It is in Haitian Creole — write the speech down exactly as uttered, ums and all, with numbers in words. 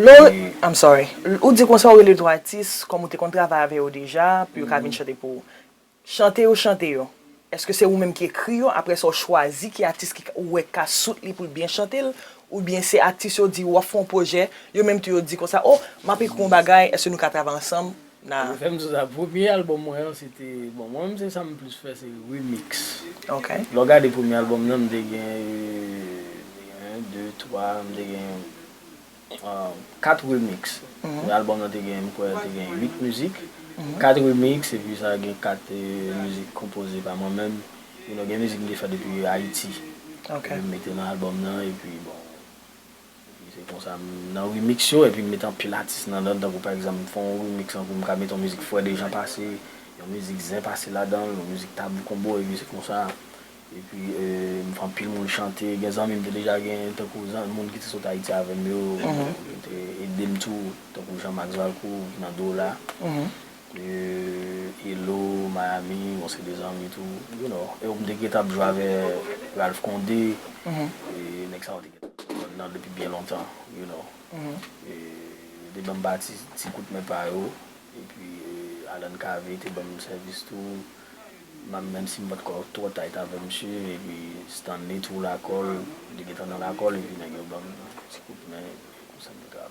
Lè w, I'm sorry. Ou di konsa ou rele twa atis, kòm ou te konn travay avè yo deja, pou yo ka vin chante pou ou. Chante yo, chante yo. Èske se ou menm ki ekri yo, apre sa w chwazi ki atis ki ou wè ka suit li pou l byen chante l, oubyen se atis yo di w ap fè yon pwojè, yo menm tou yo di konsa, o, m ap ekri yon bagay, èske nou ka travay ansanm? Na. Fè m di w sa, premye albòm mwen an, se te, bon, mwen menm se sa m plis fè, se remix. Ok. Lè w gade premye albòm nan, m te gen, euh, te gen de, twa, m te gen, euh, kat remix. Premye albòm nan te gen, m kwè, te gen uit mizik. Kat remix, epi sa gen kat, euh, mizik konpoze pa mwen menm. You know, gen mizik m te fè depi Ayiti. Ok. Epi m mete nan albòm nan, epi bon, epi se konsa, m nan remix yo, epi m mete anpil atis nan dan, tankou pa egzanp, m fè yon remix, tankou m ka mete yon mizik Frè Dejan pase, yon mizik Zen pase ladan l, yon mizik Tabou Konbo, epi se konsa. Epi, eh, m fè anpil moun chante, gen zanmi m te deja gen, tankou zan, moun ki te sot Ayiti avè m yo, ki te ede m tou, tankou Jean Max Valcourt, ki nan Dola. Eh, Elo, Miami, bon, se de zanmi tou, you know. E m te gentan ap jwe avè Ralph Condé, e nèg sa yo te gentan nan depi byen lontan, you know. E te ban m ba ti, ti kout men pa yo, epi, eh, Alan Cavé te ban m sèvis tou. M, menm si m pa t ko twò tight avè misye, epi Stanley tou lakòl, li gentan nan lakòl, epi nèg yo ban m ti kout men, konsa m te travay.